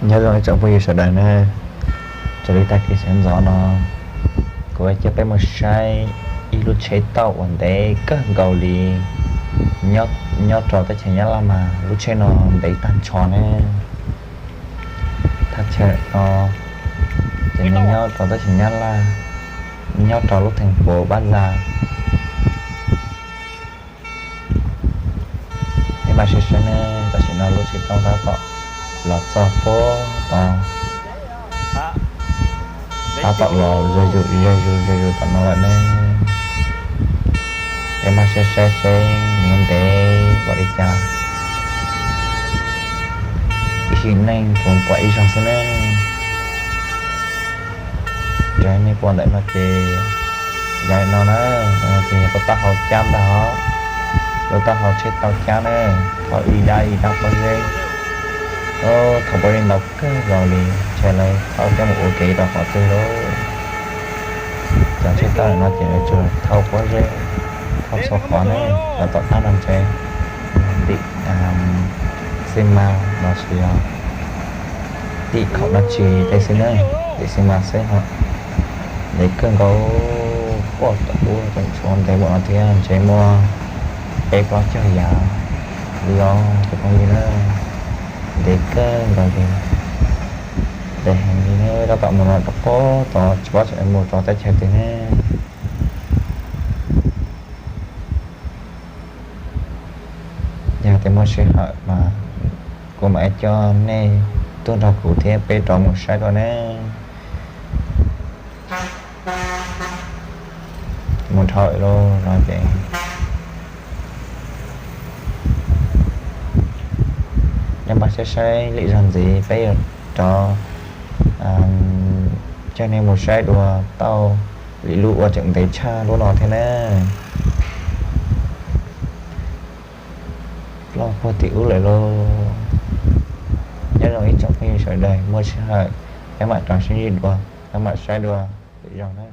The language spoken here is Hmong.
Nyob zoo ib tsoom phooj ywg sawv daws na, raws li tag kis sawv ntxov no kuv coj peb mus saib ib lub tsheb tauj uas ntev kawg nkaus li nyob rau teb chaws Nyab Laj mas lub tsheb no ntev tag nrho ne. Thaj chaw no ces nws nyob rau teb chaws Nyab Laj, nyob rau lub theej puv Pab Zaj. Peb mam saib saib ne, tam sim no lub tsheb tauj tab tom los txog puag tod, tab tom los zuj zus zuj zus zuj zus tom no lawm ne. Peb mam saib saib seb nws ntev npaum li cas. Ib sim neej tsuas pom ib zaug xwb ne. Raws nej pom ntawm no ces, yog li no na, ces yog lub taub hau cab ntag os, lub taub hau tsheb tauj cab na, thauj ib dab ib dab pob zeb, thauj pob zeb ntau kawg nkaus li, ntshe lawv thauj coj mus ua ke rau qhov twg lauj. Cov tsheb tauj no ces lawv tsuas thauj pob zeb, thauj txhua qhov ne, los tom qab no ntshe ntim xi mas los sis yog ntim khoom dab tsi tej xwb na, ntim xi mas xwb ho. Ntev kawg nkaus, pom tom ub tseem tshuav ntev npaum no thiab, ntshe muaj peb plaub caug yam li os cov phooj ywg na. Ntev kawg nkaus li, ntev heev li ne, tab tom mus no rau puag tod tsis paub xyov mus rau teb chaws twg ne. Yog tias muaj sij hawm mas kuv mam coj nej tuaj nrog kuv thiab peb rov mus saib dua ne. Mus dhau lawm no ces nej mam saib saib lwm zaug ntxiv peb yuav rov coj nej mus saib dua tauj lwm lub uas tseem ntev tshaj lub no thiab na. Ploj puag tim ub lawm lauj. Nyob zoo ib tsoom phooj ywg sawv daws, muaj sij hawm peb mam rov sib ntsib dua, peb mam saib dua lwm zaug na.